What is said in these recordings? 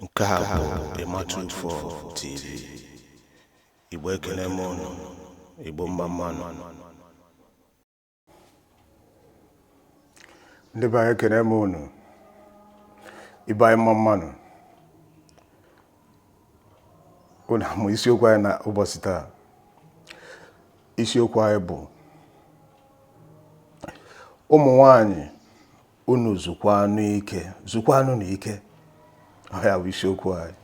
Nke a bụ Ịma24 TV. Igbo, ekene m ụnụ. Igbo, mma mma nụ. Ndị be anyị, ekene m unu. Ibe anyị, mma mma nụ unu. Amụ isiokwu anyị na ụbọchị taa. Isiokwu anyị bụ ụmụ nwanyị, unu zukwanụ ike, zukwanụ na ike. Ọ ya bụ isiokwu anyị.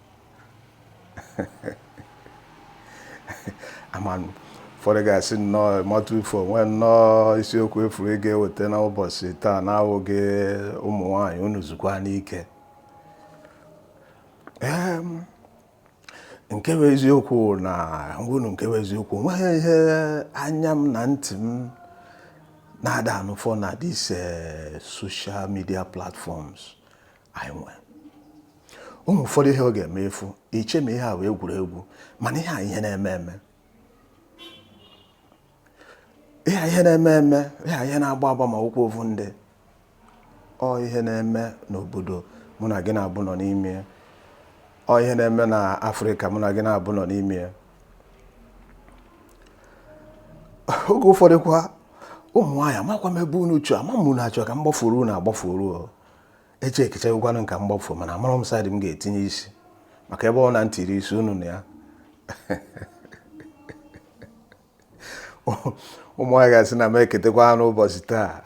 Ama ụfọdụ ga-asị nnọọ Ịma24 nwee nnọọ isiokwu efuru ị ga-eweta n'ụbọchị taa na-awụghị ụmụ nwanyị unu zukwa n'ike. Nke bụ eziokwu na unu, nke bụ eziokwu, nweghị ihe anya m na ntị m na-ada anụfọ na this social media platforms anyị nwe. Ụmụ ụfọdụ ihe ọ ga-eme efu iche ma ihe a wee egwuregwu, mana ihe a ihe na-eme eme, ihe a ihe na-eme eme, ihe a ihe na-agba agba ma ụkwụ ofu ndị ọ ihe na-eme n'obodo mụ na gị na-abụ nọ n'ime, ọ ihe na-eme na Afrịka mụ na gị na-abụ nọ n'ime. Oge ụfọdụ kwa, ụmụ nwaanyị, amakwa m ebe unu chọọ, ama m unu achọ ka m gbafuru unu agbafuru. Eche ekechagokwanụ nka m gbafuo, mana amara m side m ga-etinye isi, maka ebe ọ na ntiri isi unu na ya. Ụmụ nwaanyị ga-asị na m eketekwa n'ụbọchị taa.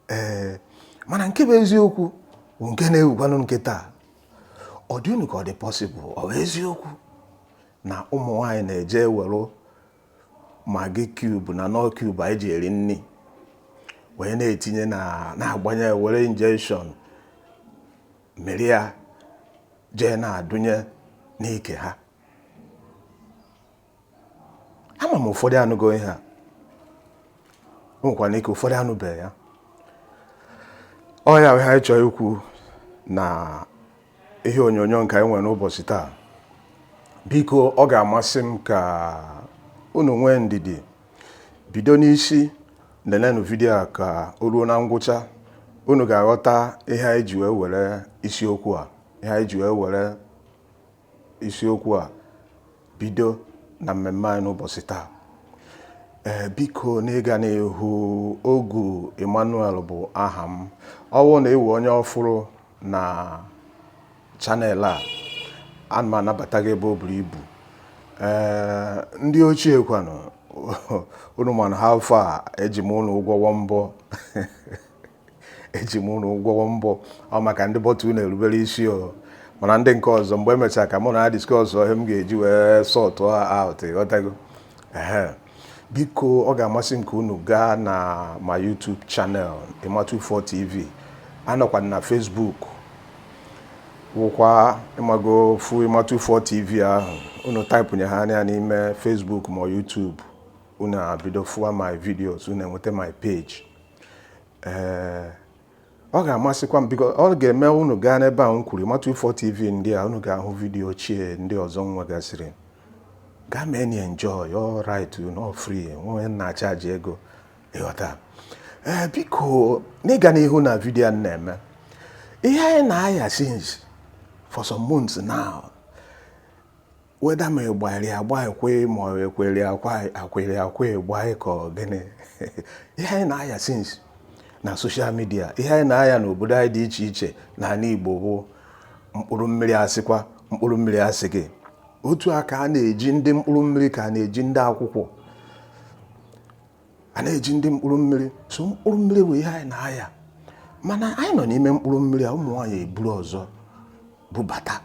Ee, mana nke bụ eziokwu bụ nke na-ewukwanụ nke taa. Ọ dị unu ka ọ dị possible, ọ bụ eziokwu na ụmụ nwaanyị na-eje ewere Maggi cube na Knorr cube anyị ji eri nri wee na-etinye na na-agbanye, were injection mere ya jee na-adụnye n'ike ha? Ama m ụfọdụ anụgo ihe a, o nwekwana ike ụfọdụ anụbeghị ya. Ọ ya ihe anyị chọrọ ikwu na ihe onyonyo nke anyị nwere n'ụbọchị taa. Biko, ọ ga-amasị m ka unu nwee ndidi, bido n'isi lelenụ vidiyo a ka o ruo na ngwụcha. Unu ga-aghọta ihe anyị ji wee were isiokwu a, ihe anyị ji wee were isiokwu a bido na mmemme anyị n'ụbọchị taa. Ee, biko, n'ịga n'ihu, Ogu Emmanuel bụ aha m. Ọ bụrụ na ịwụ onye ọfụrụ na channel a, ana m anabata gị ebe o buru ibu. Ee, ndị ochie kwanụ, unu mana ha afọ a eji m ụnụ ụgwọ mbọ, eji m ụnụ ụgwọ mbọ. Ọ maka ndị bọtụ na-erubere isi o, mana ndị nke ọzọ, mgbe emechara ka mụ na ha discuss ihe m ga-eji wee sort out. Ịghọtago? Ehe, biko, ọ ga-amasị m ka unu gaa na ma YouTube channel Ịma24 TV, anọkwa na Facebook wụkwa ịmago fu Ịma24 TV ahụ. Unu type ha anya n'ime Facebook ma YouTube, unu abido fụwa my videos, unu enweta my page. Ee, ọ ga-amasịkwa m, biko, ọ ga-eme unu gaa n'ebe a m kwuru Ịma24 TV ndị a, unu ga-ahụ vidiyo ochie ndị ọzọ m nwegasịrị. Gaa mee na enjoy, all right, no free, onye na-achaji ego, ịghọta? Ee, biko, n'ịga n'ihu na vidiyo a na-eme, ihe anyị na-aya since for some months now, whether ma ịgbari agba ekwe ma ọ ekwere akwa akwere akwa ịgba ka ọ gịnị, ihe anyị na-aya since na social media, ihe anyị na-aya n'obodo anyị dị iche iche n'ala Igbo bụ mkpụrụ mmiri. Asịkwa mkpụrụ mmiri, asị gị otu a ka a na-eji ndị mkpụrụ mmiri, ka a na-eji ndị akwụkwọ, a na-eji ndị mkpụrụ mmiri. So mkpụrụ mmiri bụ ihe anyị na-aya, mana anyị nọ n'ime mkpụrụ mmiri a, ụmụ nwaanyị eburu ọzọ bubata,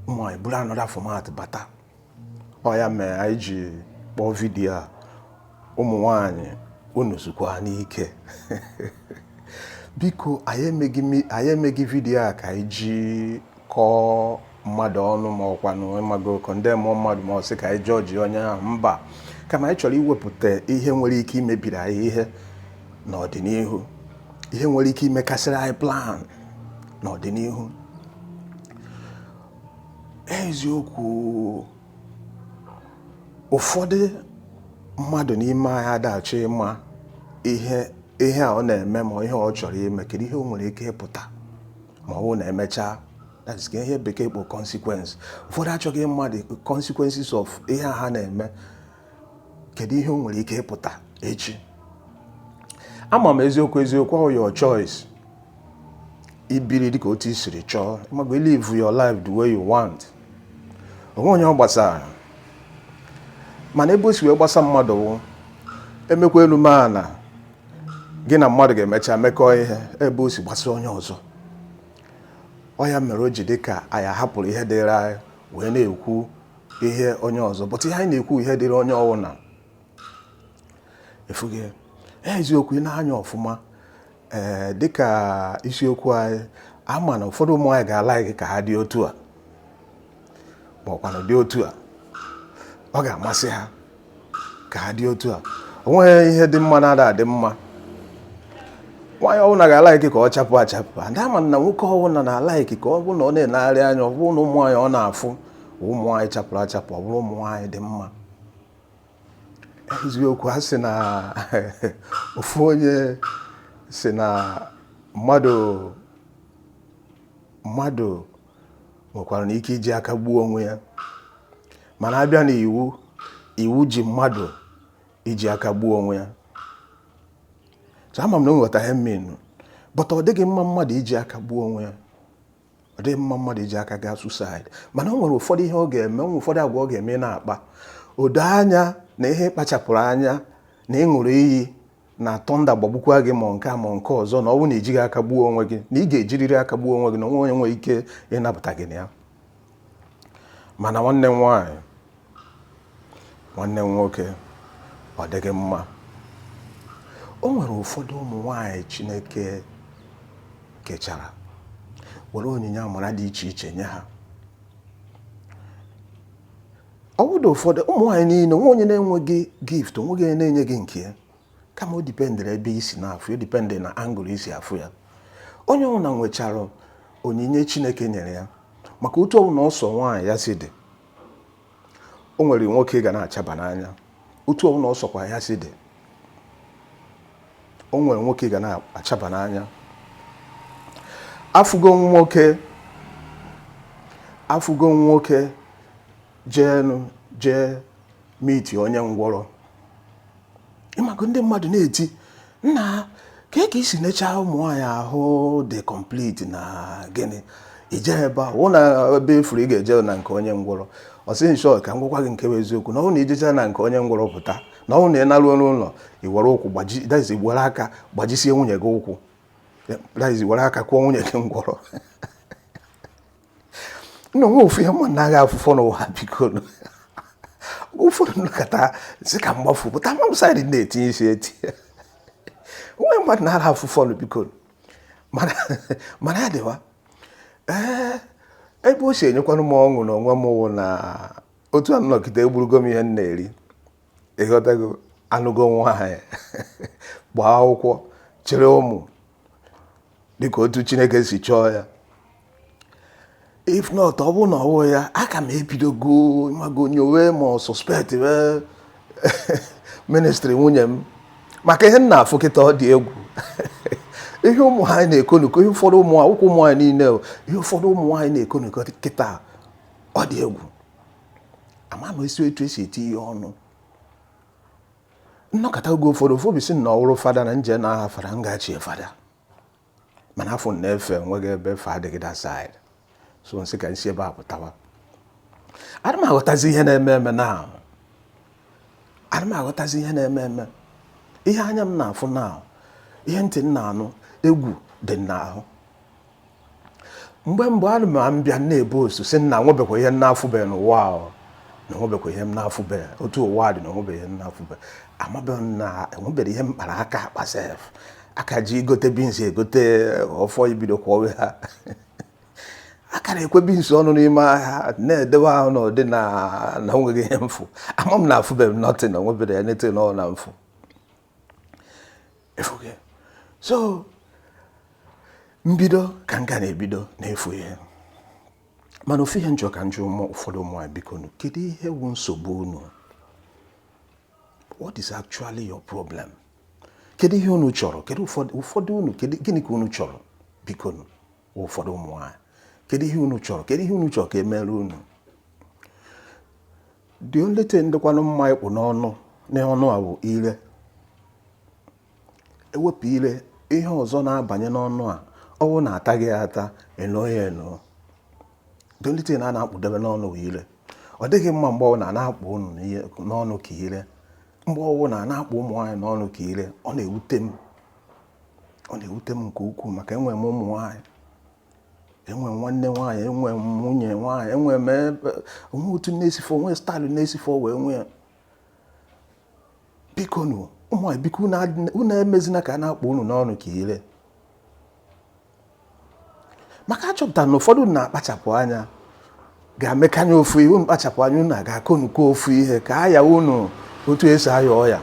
ụmụ nwaanyị buru another format bata. Ọ ya mere anyị ji kpọọ vidiyo a ụmụ nwaanyị unu zukwa n'ike. Biko, anyị emeghị vidiyo a ka anyị ji kọọ mmadụ ọnụ ma ọkwanụ ịmago condemn mmadụ ma ọ sị ka anyị jọji onye ahụ. Mba, kama anyị chọrọ iwepụta ihe nwere ike imebiri anyị ihe n'ọdịnihu, ihe nwere ike imekasịrị anyị plan n'ọdịnihu. Eziokwu, ụfọdụ mmadụ n'ime anyị adachọ ịma ihe ihe a ọ na-eme ma ihe ọ chọrọ ime. Kedu ihe o nwere ike ịpụta? Ma ọ bụrụ na emechaa, that is ihe Bekee kpọ consequence. Ụfọdụ achọghị ịma the consequences of ihe a ha na-eme. Kedu ihe o nwere ike ịpụta echi? Ama m eziokwu, eziokwu, ọ your choice ibiri dịka otu i siri chọọ. Ịmago, live your life the way you want, onwe onye ọ gbasara. Mana ebe o si wee gbasa mmadụ wụ emekwa elu maa na gị na mmadụ ga-emecha mekọọ ihe. Ebe o si gbasa onye ọzọ, ọ ya mere o ji dị ka anyị ahapụrụ ihe dịrị anyị wee na-ekwu ihe onye ọzọ. But ihe anyị na-ekwu, ihe dịrị onye ọwụna efughị eziokwu. Ị na-anya ọfụma, ee, dịka isiokwu anyị, ama na ụfọdụ ụmụ anyị ga-ala gị ka ha dị otu a, ma ọkwanụ dị otu a. Ọ ga-amasị ha ka ha dị otu a. O nweghị ihe dị mma na-ada adị mma. Nwaanyị ọbụla ga-alike ka ọ chapụ achapụ, and ama na nwoke ọbụla na-alike ka ọ bụrụ na ọ na-enegharị anya, ọ bụrụ na ụmụ nwaanyị ọ na-afụ, ụmụ nwaanyị chapụrụ achapụ, ọ bụrụ ụmụ nwaanyị dị mma. Eziokwu, ha sị na ofu onye si na mmadụ nwekwara ike iji aka gbuo onwe ya, mana abịa na iwu, iwu ji mmadụ iji aka gbuo onwe ya. So ama m na o nweta ihe mmenu, but ọ dịghị mma mmadụ iji aka gbuo onwe ya. Ọ dịghị mma mmadụ iji aka gaa suicide, mana o nwere ụfọdụ ihe ọ ga-eme, o nwere ụfọdụ agwa ọ ga-eme na-akpa o doo anya na ihe kpachapụrụ anya na ị ṅụrụ iyi na thunder gbagbukwa gị, ma nke a ma nke ọzọ, na ọ bụrụ na ijighị aka gbuo onwe gị, na ị ga-ejiriri aka gbuo onwe gị, na onwe onye nwere ike ịnapụta gị na ya. Mana nwanne m nwaanyị, nwanne m nwoke, ọ dịghị mma. O nwere ụfọdụ ụmụ nwaanyị Chineke kechara were onyinye amara dị iche iche nye ha. Ọ bụrụ ụfọdụ ụmụ nwaanyị niile, onwe onye na-enweghị gift, onweghị onye na-enye gị nke ya, kama o dependịrị ebe isi na-afụ ya, o dependị na angle isi afụ ya. Onye ọbụla nwechara onyinye Chineke nyere ya, maka otu ọbụla ọsọ nwaanyị ya si dị, o nwere nwoke ga na-achaba n'anya. Otu ọbụla ọsọkwa ya si dị, o nwere nwoke ga na-achaba n'anya. Afụgo nwoke, afụgo nwoke jeenu jee meet onye ngwọrọ. Ịmaka ndị mmadụ na-eti nna ka ka isi nechaa ụmụ nwaanyị ahụ dị complete na gịnị ije ebe a hụ na ebe efuru ị ga-eje na nke onye ngwọrọ. Ọ sị nshọ ka m gwakwa gị nke bụ eziokwu, na ọ bụrụ na ijecha na nke onye ngwọrọ pụta, na ọ bụrụ na ị naruo n'ụlọ, i were ụkwụ gbaji, that is, were aka gbajisie nwunye gị ụkwụ, that is, were aka kwụọ nwunye gị ngwọrọ. Nna, onwe ofu ihe mma na-agha afụfọ n'ụwa. Biko, ụfọdụ nnọkọta sị ka mgbafu pụta, ama m side na-etinye isi eti onwe mmadụ na-ara afụfọ nụ. Biko, mana ya dịwa. Ee, ebe o si enyekwanụ m ọṅụ na onwe m wụ na otu a nnọgide egburugo m ihe m na-eri. Ịghọtago? Anụgo nwaanyị, gbaa akwụkwọ, chere ụmụ dịka otu Chineke si chọọ ya. If not, ọ bụrụ na ọ bụghị ya, aka m ebidogo mago nyowe ma ọ suspect wee ministry nwunye m, maka ihe m na-afụ kịta, ọ dị egwu. Ihe ụmụ anyị na-ekonukọ, ihe ụfọdụ ụmụ akwụkwọ, ụmụ anyị niile o, ihe ụfọdụ ụmụ nwaanyị na-ekonukọ kịta, ọ dị egwu. Ama m esi etu esi eti ihe ọnụ. Nnọkọta oge ụfọdụ, ofu obi si na ọ wụrụ fada na nje na aha fada m ga-achị fada, mana afọ m na-efe enweghị ebe efe adịghị that side. So nsị ka nsi ebe a pụtawa. Ana m aghọtazi ihe na-eme eme na ana m aghọtazi ihe na-eme eme. Ihe anya m na-afụ na ihe ntị m na-anụ, egwu dị m n'ahụ. Mgbe mbụ, ana m mbịa na-ebu osu sị na nwebekwa ihe m na-afụbeghị n'ụwa ahụ, na onwebekwa ihe m na-afụbeghị otu ụwa dị, na onwebeghị ihe m na-afụbeghị. Amabeghị m na enwebere ihe m kpara aka akpa sef, aka ji igote beans, egote ọfọ, ibido kwọwe ha. A ka na-ekwe beans ọnụ n'ime ahịa na-edewe ahụ n'ụdị na onweghị ihe mfụ. Ama m na afụbeghị m nothing, na onwebere anything ọ na mfụ efughị. So mbido ka m ga na-ebido na-efu ihe. Mana ofu ihe njọ ka njụ ụfọdụ ụmụ anyị, biko nụ, kedu ihe bụ nsogbu unu? What is actually your problem? Kedu ihe unu chọrọ? Kedu ụfọdụ unu, kedu gịnị ka unu chọrọ? Biko nụ. Ụfọdụ ụmụ nwaanyị, kedu ihe unu chọrọ? Kedu ihe unu chọrọ ka emere unu? The only thing dịkwanụ mma ịkpụ n'ọnụ n'ọnụ a bụ ire. Ewepụ ire, ihe ọzọ na-abanye n'ọnụ a, ọwụ na-ata gị ata, eno ya eno. The only thing a na-akpụdebe n'ọnụ bụ ire. Ọ dịghị mma mgbe ọbụla na-akpụ unu n'ọnụ ka ire, mgbe ọbụla na-akpụ ụmụ nwaanyị n'ọnụ ka ire. Ọ na-ewute m, ọ na-ewute m nke ukwuu, maka enwere m ụmụ nwaanyị, enwe m nwanne nwaanyị, enwe m nwunye nwaanyị, enwe m ebe onwe otu na-esifọ, onwe style na-esifọ wee nwee. Biko nụ, ụmụ nwaanyị, biko, unu emezina ka a na-akpụ unu n'ọnụ ka ire, maka achọpụtara na ụfọdụ na-akpachapụ anya ga-amekanye ofu ihe. Unu kpachapụ anya, unu ga-akọnukọ ofu ihe ka aya unu otu esi aya ọya.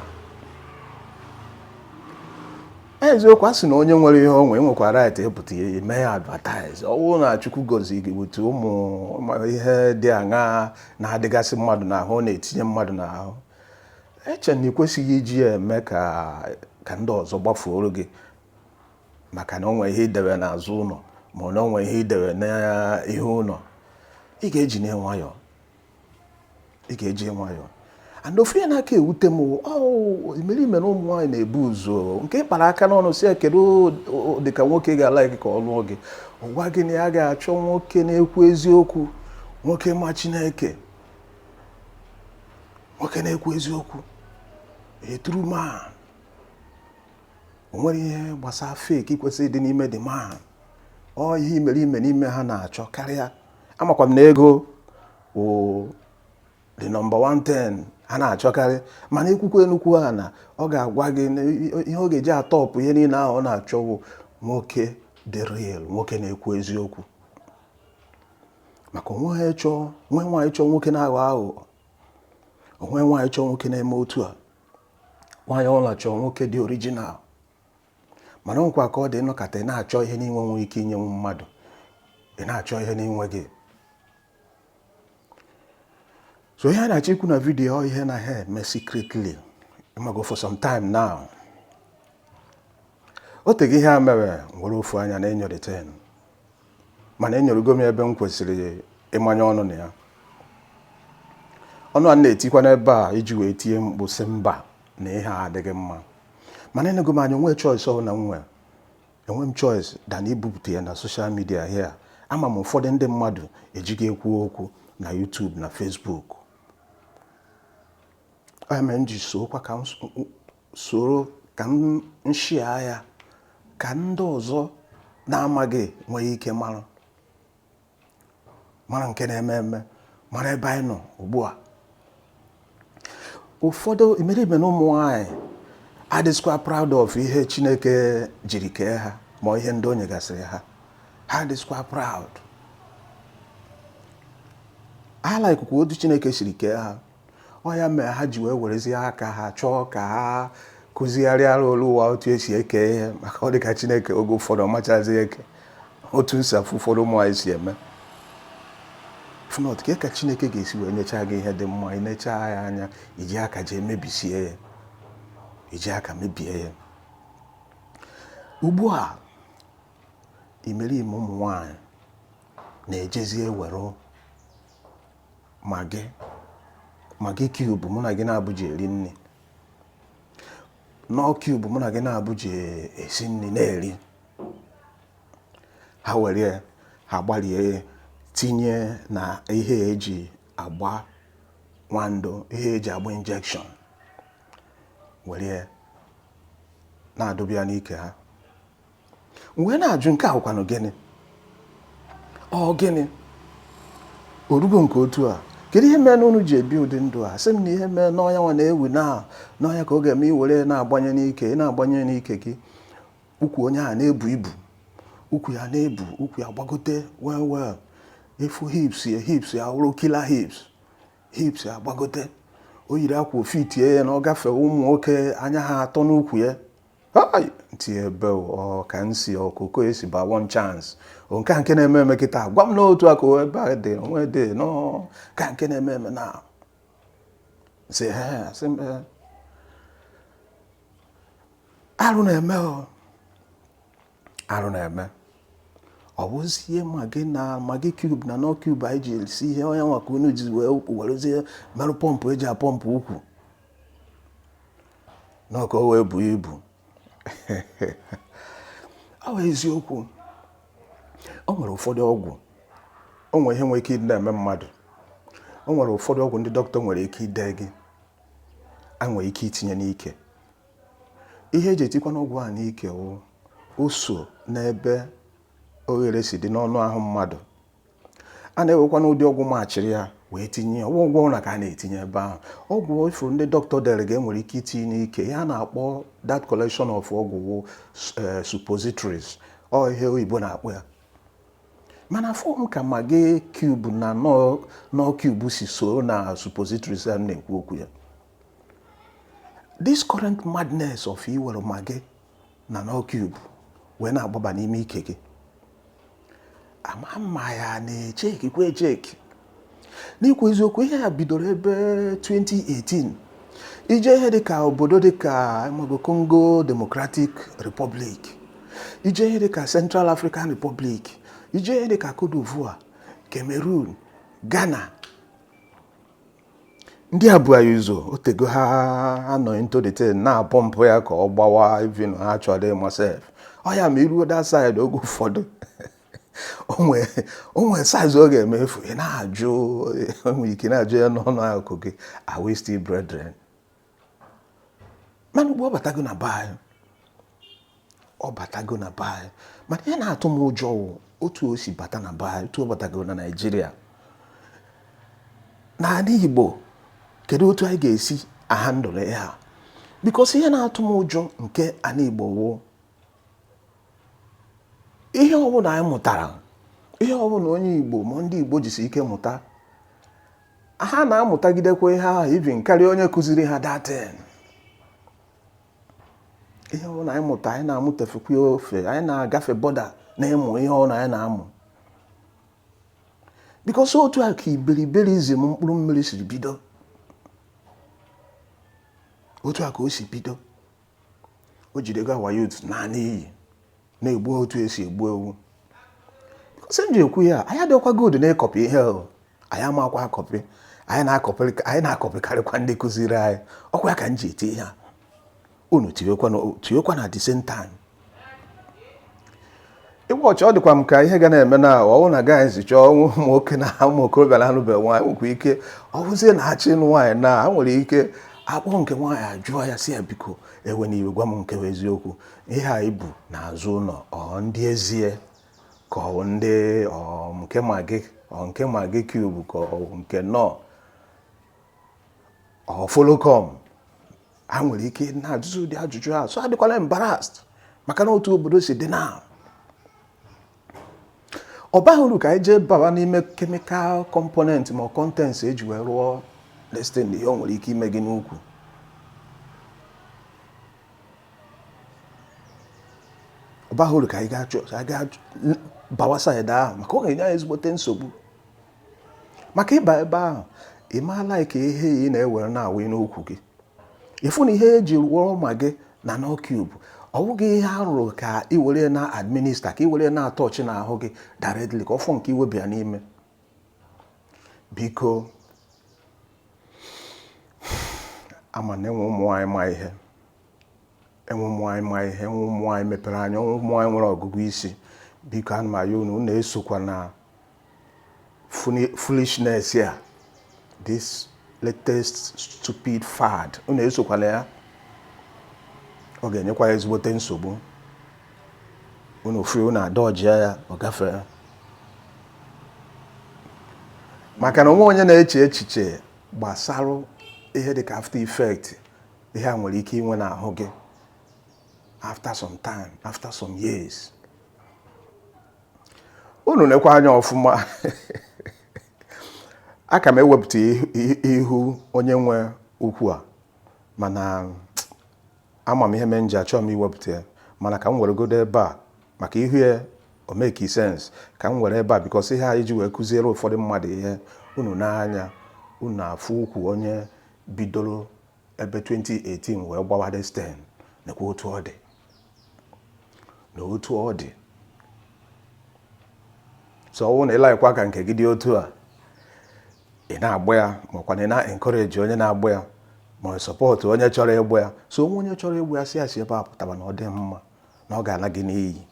Eziokwu, a sị na onye nwere ihe onwe nwekwa right ịpụta ime ya advertise. Ọ bụrụ na Chukwu gozi gị wute ụmụ ihe dị aṅaa na-adịgasị mmadụ n'ahụ, ọ na-etinye mmadụ n'ahụ, eche na ị kwesịghị iji ya eme ka ndị ọzọ gbafuoro gị, maka na o nwere ihe idebe n'azụ ụlọ, ma ọ na o nwere ihe idebe n'ihu ụlọ. Ị ga-eji na nwayọọ, ị ga-eji nwayọọ. And ofu ihe na-aka ewute m, ọ imerime na ụmụ nwaanyị na-ebu ụzọ nke kpara aka n'ọnụ si ya, kedu dịka nwoke ga-ala gị ka ọ lụọ gị? Ọ gwa gị na ya ga-achọ nwoke na-ekwu eziokwu, nwoke ma Chineke, nwoke na-ekwu eziokwu, a true man. O nwere ihe gbasara fake kwesịrị ịdị n'ime the man. Ọ ihe imerime n'ime ha na-achọ karịa. Amakwa m na ego wụ the number one thing ha na-achọkarị, mana ekwukwe nnukwu ha na ọ ga-agwa gị na ihe ọ ga-eji atọpụ ihe niile ahụ ọ na-achọ bụ nwoke dị real, nwoke na-ekwu eziokwu, maka onwe ha chọọ nwe nwaanyị chọọ nwoke na-aghọ aghụghọ, onwe nwaanyị chọọ nwoke na-eme otu a. Nwaanyị ọbụla chọọ nwoke dị original. Mana ọ nwekwa ka ọ dị ịnọkọta, ị na-achọ ihe n'inwe nwe ike inyenwu mmadụ, ị na-achọ ihe n'inwe gị. So ihe a na-achọ ikwu na video, ihe na ha eme secretly, ịmago, for some time now, o teghị ihe a mere nwere ofu anya na enyoriten, mana enyorogo m ebe m kwesịrị ịmanye ọnụ na ya. Ọnụ a na-etikwa n'ebe a iji wee tie mkpu sị mba, na ihe a adịghị mma. Mana enego m anya, onwe choice ọbụla m nwere, enwe m choice than ibupụta ya na social media here. Ama m ụfọdụ ndị mmadụ ejighị ekwu okwu na YouTube na Facebook. Ọ mere m ji sokwa ka m soro ka m nshia ya, ka ndị ọzọ na-amaghị nwee ike mara, mara nke na-eme eme, mara ebe anyị nọ ugbu a. Ụfọdụ imerime na ụmụ nwanyị adịsịkwa proud of ihe Chineke jiri kee ha, ma ihe ndị o nyegasịrị ha. Ha adịsịkwa proud, ha laikukwa otu Chineke siri kee ha. Ọ ya mere ha ji wee werezie aka ha chọọ ka ha kụzigharịara olu ụwa otu esi eke ihe, maka ọ dị ka Chineke oge ụfọdụ ọmachazi eke otu nsi afụ ụfọdụ ụmụ anyị si eme. If not, ka Chineke ga-esi wee nyechaa gị ihe dị mma, ị nechaa ya anya, iji aka jee mebisie ya, iji aka mebie ya. Ugbu a, imerime ụmụ nwanyị na-ejezi ewere Maggi, Maggi cube mụ na gị na-abụji eri nri, Knorr cube mụ na gị na-abụji esi nri na-eri, ha were ha gbalie tinye na ihe eji agba nwando, ihe eji agba injection, were na-adụba ya n'ike ha. Wee na-ajụ, nke a bụkwanụ gịnị? Ọ gịnị orugo nke otu a? Kedu ihe mere na unu ji ebi ụdị ndụ a? Sị m na ihe mere n'ọnya nwa na-ewu na n'ọnya ka ọ ga-eme iwere na-agbanye n'ike, ị na-agbanye n'ike gị, ukwu onye a na-ebu ibu, ukwu ya na-ebu, ukwu ya gbagote well well, efu hips ya, hips ya wụrụ killer hips, hips ya gbagote, o yiri akwa ofitie ya na ọ gafee, ụmụ nwoke anya ha atọ n'ukwu ya. Hai, ntị ebe ọ ka m si ọkụkọ esi ba one chance. O nke a nke na-eme eme kịta, gwa m n'otu a ka ebe a dị onwe dị nọ ka nke na-eme eme na sị he sị m arụ na-eme, o arụ na-eme. Ọ bụzie Maggi na Maggi cube na Knorr cube anyị ji esi ihe, onye nwa ka unu ji wee werezie merụ pọmpụ eji apọmpụ ukwu na ka o wee buo ibu. Ọ bụ eziokwu, o nwere ụfọdụ ọgwụ, o nwere ihe nwere ike ịdị na-eme mmadụ, o nwere ụfọdụ ọgwụ ndị dọkịta nwere ike ide gị, a nwere ike itinye n'ike. Ihe eji etikwa n'ọgwụ a n'ike wụ o so n'ebe oghere si dị n'ọnụ ahụ mmadụ. A na-ewekwa n'ụdị ọgwụ machiri ya wee tinye ya. Ọgwụ ọgwụ na ka a na-etinye ebe ahụ. Ọgwụ ifuru ndị dọkịta dere gị enwere ike itinye n'ike ya, na-akpọ that collection of ọgwụ wụ suppositories, ọ ihe oyibo na-akpọ ya. Mana afọ m ka Maggi cube na Knorr cube si so na suppositories a na-ekwu okwu ya. This current madness of iwere Maggi na Knorr cube wee na-agbaba n'ime ike gị, ama mma ya na-echekikwa echeki. N'ikwu eziokwu, ihe a bidoro ebe 2018. Ije ihe dịka obodo dịka Imago Congo Democratic Republic, ije ihe dịka Central African Republic, ije ihe dịka Cote d'Ivoire, Cameroon, Ghana, ndị a bụ anyị ụzọ otego ha anọ into the thing na-apọmpụ ya ka ọ gbawa. Even ha chọrọ ịma sef ọ ya ma iruo that side. Oge ụfọdụ o nwee size ọ ga-emefu, ị na-ajụ, o nwere ike na-ajụ ya n'ọnụ akụkụ gị, "Are we still brethren?" Mana ugbu ọ batago na be anyị, ọ batago na be anyị. Mana ihe na-atụ m ụjọ wụ otu o si bata na be anyị, otu ọ batago na Naịjirịa, n'ala Igbo. Kedu otu anyị ga-esi ahandle ihe a? Because ihe na-atụ m ụjọ nke ala Igbo wụ ihe ọbụla anyị mụtara, ihe ọbụla onye Igbo ma ndị Igbo jisi ike mụta, ha na-amụtagidekwa ihe ahụ even karịa onye kụziri ha datin. Ihe ọbụla anyị mụta, anyị na-amụtefekwa ofe, anyị na-agafe border na-ịmụ ihe ọbụla anyị na-amụ, because otu a ka iberiberizm mkpụrụ mmiri siri bido, otu a ka o si bido. O jidego our youth naanị iyi na-egbu otu esi egbu ewu. Because m ji ekwu ya, anyị adịghịkwa good na-ịcopy ihe o. Anyị amakwa acopy, anyị na-acopy, anyị na-acopykarịkwa ndị kụziri anyị. Ọkwa ya ka m ji eti ihe a, unu tinyekwa na the same time. Ịgba ọchị, ọ dịkwa m ka ihe ga na-eme na ọwụ na guys chọọ ụmụ nwoke na ụmụ okorobịa na-anụbeghị nwaanyị nwekwa ike ọ bụzie na achọ ịnụ nwaanyị, na ha nwere ike akpọ nke nwaanyị, ajụọ ya si ya, "Biko, ewe na iwe, gwa m nke bụ eziokwu, ihe a ibu n'azụ ụlọ, ọ ndị ezie ka ọ bụ ndị ọ nke Maggi, ọ nke Maggi cube, ka ọ nke Knorr, ọ folocom?" Ha nwere ike na-ajụzi ụdị ajụjụ a, so adịkwala embarrassed, maka na otu obodo si dị na ọ baghị uru ka anyị jee baba n'ime chemical component ma contents eji wee rụọ destin, ihe o nwere ike ime gị n'ukwu. Ọ baghị uru ka anyị gaa bawa side ahụ, maka ọ ga-enye anyị ezigbote nsogbu. Maka ịba ebe ahụ, ị maala ka ihe ị na-ewere na-awụ n'ukwu gị, ịfụ na ihe eji rụọ Maggi na Knorr cube, ọ bụghị ihe a rụrụ ka ị were na administer, ka ị were na-atọchị n'ahụ gị directly, ka ọ fọ nke iwebịa n'ime. Biko, ama na enwe ụmụ nwaanyị ma ihe, enwe ụmụ nwaanyị ma ihe, enwe ụmụ nwaanyị mepere anya, enwe ụmụ nwaanyị nwere ọgụgụ isi. Biko, ana m ayọ unu, unu esokwa na foolishness ya, this latest stupid fad. Unu esokwana ya, ọ ga-enyekwa ya ezigbote nsogbu. Unu fri, unu adọjia ya, ọ gafee, maka na onwe onye na-eche echiche gbasara ihe dịka after effect ihe a nwere ike inwe n'ahụ gị after some time, after some years. Unu nekwa anya ọfụma. Aka m ewepụta ihu onye nwe ukwu a, mana ama m ihe mee nji achọọ m iwepụta ya. Mana ka m weregodo ebe a, maka ihu ya o make sense ka m were ebe a, because ihe a iji wee kụziere ụfọdụ mmadụ ihe. Unu n'anya, unu afụ ukwu onye bidoro ebe 2018 wee gbawa destin. Nekwa otu ọ dị na otu ọ dị. So ọ bụrụ na ị like-kwa ka nke gị dị otu a, ị na-agba ya, makwa na ị na-encourage onye na-agba ya, ma ọ support onye chọrọ ịgba ya. So onwe onye chọrọ ịgba ya, si ya si ebe a pụtara na ọ dị mma, na ọ ga-ala gị n'iyi.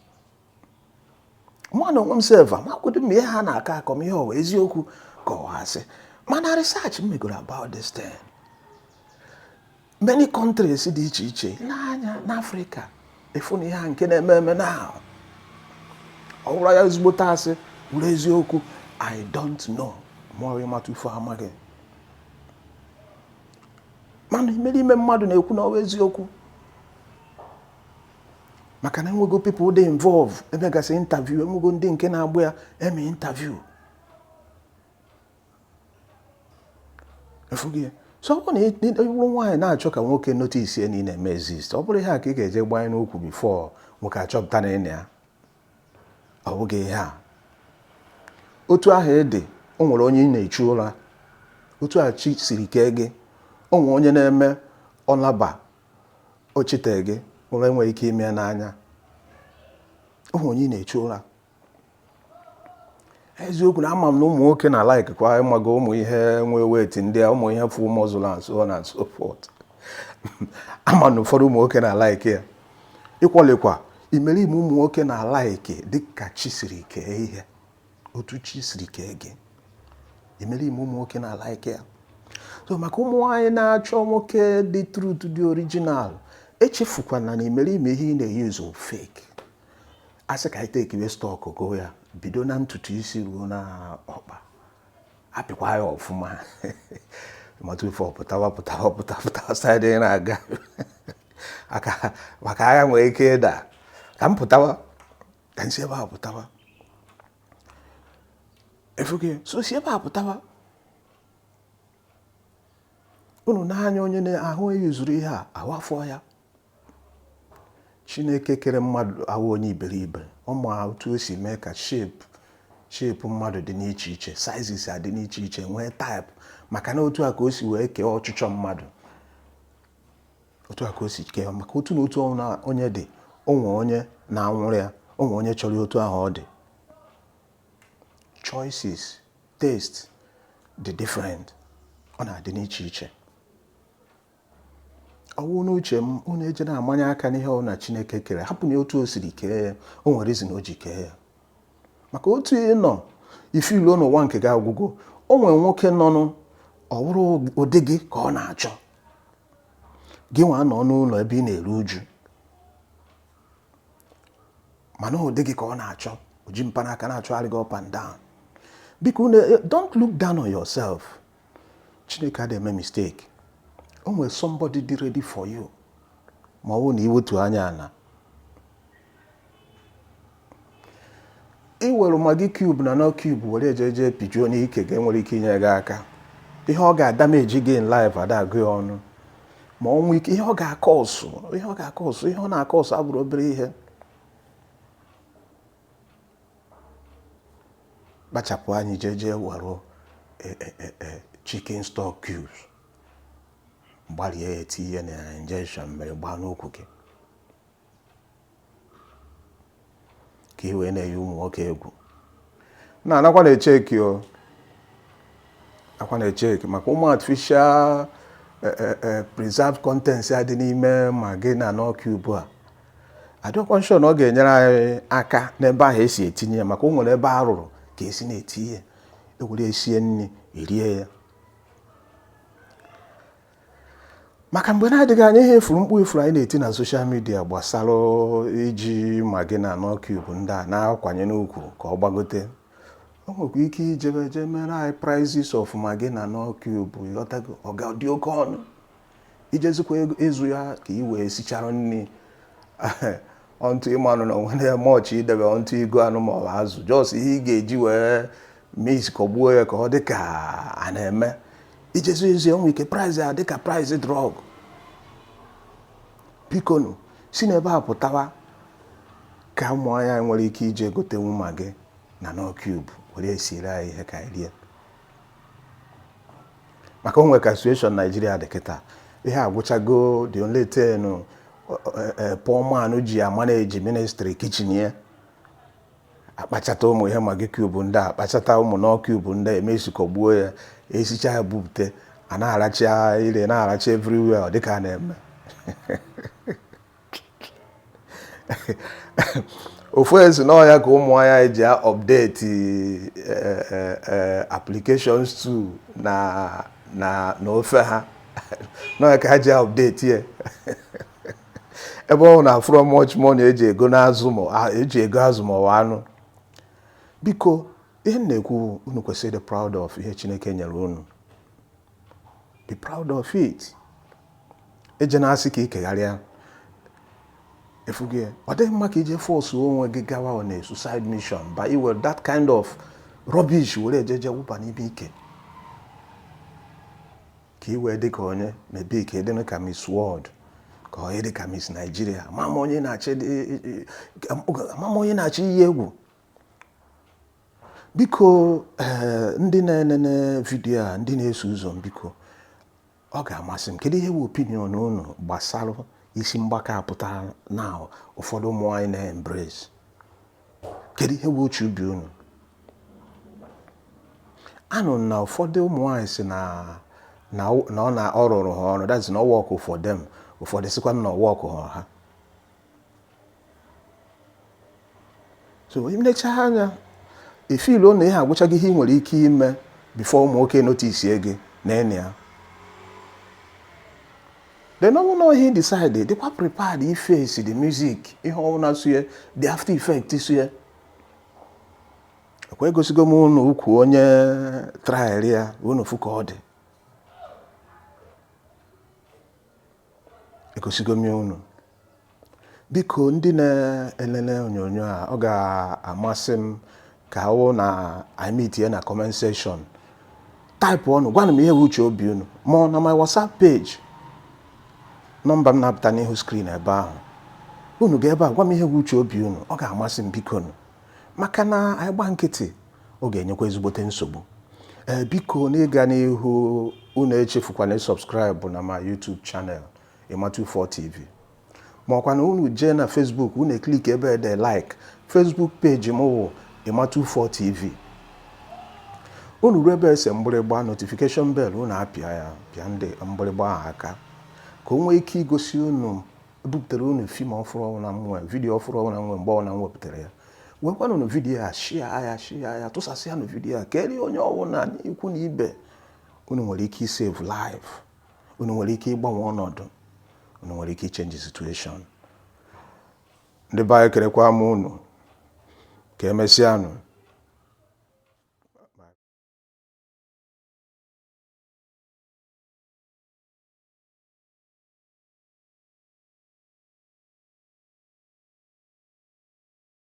Mụ na onwe m sef amakwụdị m ihe ha na-akọ akọ m, ihe ọwa eziokwu ka ọ asị. Mana research m megoro about this thing, many countries dị iche iche n'anya n'Africa, ịfụ na ihe a nke na-eme eme na ọ bụrụ ya ezigbote asị wụrụ eziokwu, I don't know. Ma ịmata ife amaghị, mana imerime mmadụ na-ekwu na ọ bụ eziokwu, maka na enwego people dị involve, emegasị interview, enwego ndị nke na-agba ya eme interview efughị. So ọ bụrụ na ị bụrụ nwaanyị na-achọ ka nwoke notice na ị na-eme exist, ọ bụrụ ihe a ka ị ga-eje gbanye n'ukwu before nwoke achọpụta na ị na ya, ọ bụghị ihe a. Otu ahụ ị dị, o nwere onye ị na-echu ụra. Otu a chi siri kee gị, o nwere onye na-eme ọlaba ochite gị ụra enweghị ike ime ya n'anya. O nwere onye ị na-echu ụra. Eziokwu na ama m na ụmụ nwoke na like kwa ịmago ụmụ ihe nwee weight ndị a, ụmụ ihe full muscle and so on and so forth. Ama na ụfọdụ ụmụ nwoke na like ya. Ịkwọlikwa imerime ụmụ nwoke na like dịka chi siri kee ihe, otu chi siri kee gị, imerime ụmụ nwoke na like ya. So maka ụmụ nwaanyị na-achọ nwoke dị truth, dị original, echefukwana na imerime ihe ị na-eyuzu fake. A sị ka anyị take stock go ya, bido na ntutu isi ruo na ọkpa, apịkwa ya ọfụma, mata ife pụtawa pụtawa pụtawa pụtawa side ị na-aga aka, maka agha nwere ike ịda. Ka m pụtawa, ka m si ebe a pụtawa efughị. So si ebe a pụtawa, unu n'anya onye na-ahụ eyuzuru ihe a ahụ afọ ya. Chineke kere mmadụ ahụ onye iberibe, ọ ma otu o si mee ka shape mmadụ dị n'iche iche, sizes adị n'iche iche, nwee type, maka na otu a ka o si wee kee ọchịchọ mmadụ, otu a ka o si kee, maka otu na otu onye dị, onwe onye na-anwụrụ ya, onwe onye chọrọ otu ahụ ọ dị. Choices, taste dị different, ọ na-adị n'iche iche. Ọwụ n'uche m, unu eje na-amanye aka n'ihe ọ na Chineke kere. Hapụ na otu o siri kee ya, o nwere reason o ji kee ya. Maka otu ị nọ ife iluo n'ụwa nke gị agwụgo, o nwere nwoke nọnụ, ọ bụrụ ụdị gị ka ọ na-achọ. Gị nwa nọ n'ụlọ ebe ị na-eru uju, mana ụdị gị ka ọ na-achọ, o ji mkpanaka na-achọgharị gị up and down. Biko, don't look down on yourself. Chineke adịghị eme mistake. O nwere somebody dị ready for you, ma ọ bụrụ na iwetu anya ala iwere Maggi cube na Knorr cube were eje eje pijuo n'ike gị, nwere ike inye gị aka. Ihe ọ ga-adamage gị in life ada agụ ya ọnụ, ma ọ nwee ike ihe ọ ga-akọ ọsụ, ihe ọ ga-akọ ọsụ, ihe ọ na-akọ ọsụ abụrụ obere ihe. Kpachapụ anyị jee jee were chicken stock cubes gbarie ya, tinye na injection mere gbaa n'ukwu gị, ka ị wee na-eyi ụmụ nwoke egwu. Na anakwa na-echeki o, akwa na-echeki maka ụmụ artificial preserved contents ya dị n'ime Maggi na Knorr cube a. Adịkwa sure na ọ ga-enyere anyị aka n'ebe ahụ esi etinye ya, maka o nwere ebe a rụrụ ka esi na-etinye ya, ewere esie nri erie ya. Maka mgbe na-adịghị anya, ihe efuru mkpu efuru anyị na-eti na social media gbasara iji Maggi na Knorr cube ndị a na-akwanye n'ukwu ka ọ gbagote, o nwekwa ike ijebe je mere anyị prices of Maggi na Knorr cube, ịghọtago, ọ ga-adị oke ọnụ. Ijezikwa ịzụ ya ka ị wee sichara nri ọntụ ịmanụ na onwe na mọchị idebe ọntụ igo anụ ma ọ bụ azụ, just ihe ị ga-eji wee mix kọgbuo ya ka ọ dị ka a na-eme. Ijezi ezi, onwe ike price ya dị ka price drug. Bikonu, si n'ebe a pụtawa, ka ụmụ anyị nwere ike ije gotenwu Maggi na Knorr cube were esiere anyị ihe ka anyị rie. Maka onwe ka situation Nigeria dị kịta, ihe agwụchago. The only thing poor man ji amanage ministry kitchen ya Akpachata ụmụ ihe Maggi cube ndị a, akpachata ụmụ Knorr cube ndị a, emesikọgbuo ya, esicha ya, bupute, a na-aracha ire, na-aracha everywhere. Ọ dịka a na-eme ofu ezi n'ọya ka ụmụ anyị ji update applications to na na na ofe ha n'ọya ka ha ji update ya, ebe ọ na afụrọ much money eji ego n'azụ ma eji ego azụ ma ọ anụ. Biko, ihe m na-ekwu, unu kwesịrị ịdị proud of ihe Chineke nyere unu. Be proud of it. Eje na-asị ka ikegharịa efughị, ọ dịghị mma ka ije force onwe gị gawa on a suicide mission by iwere that kind of rubbish were ejeje wụba n'ime ike ka ị wee dị ka onye maybe ka ị dị ka Miss World, ka ọ dị ka Miss Nigeria. Ama m onye na-achọ iyi egwu. Biko, ee, ndị na-enene video a, ndị na-eso ụzọ m, biko, ọ ga-amasị m, kedu ihe bụ opinion unu gbasara isi mgbaka apụtara na ụfọdụ ụmụ anyị na-embrace? Kedu ihe bụ uche ubi unu? Anụ na ụfọdụ ụmụ nwaanyị si na na ọ na ọ rụrụ ha ọrụ, that's na ọ work for them. Ụfọdụ sịkwa na ọ work ha. So inecha anya, ifilu na ihe agwụchaghị ihe ị nwere ike ime before ụmụ nwoke notice gị na ene ya. Then ọ bụrụ na ihe decide, dịkwa prepared iface the music, ihe ọbụla so ya, the after effect so ya. Ekwe egosigo m unu ukwu onye trial ya, unu fụ ka ọ dị. Egosigo m ya unu. Biko, ndị na-elele onyonyo a, ọ ga-amasị m ka ọ na anyị meet na comment section. Type ọnụ, gwanụ m ihe bụ uche obi unu, ma ọ na my WhatsApp page, nọmba m na-apụta n'ihu screen ebe ahụ. Unu ga ebe a gwa m ihe bụ uche obi unu. Ọ ga-amasị m, biko nụ, maka na anyị gba nkịtị, ọ ga-enyekwa ezigbote nsogbu. Ee, biko, n'ịga n'ihu, unu echefukwana subscribe na my YouTube channel, Ima24 TV, ma ọkwa na unu jee na Facebook, unu eclick ebe ede like. Facebook page m wụ Ima24 TV. Unu ruo ebe ese mgbịrịgba notification bell, unu apịa ya, pịa ndị mgbịrịgba ahụ aka ka o nwee ike igosi unu ebupụtara unu film ọfụrụ ọbụla m nwe, video ọfụrụ ọbụla m nwe, mgbe ọbụla m wepụtara ya. Wekwanụ unu video a, share ya, share ya, tụsasịa nụ video a, kerie onye ọbụla n'ikwu na ibe. Unu nwere ike isave life, unu nwere ike ịgbanwe ọnọdụ, unu nwere ike ichange situation. Ndị be anyị, kerekwa m unu. Ka emesịanụ.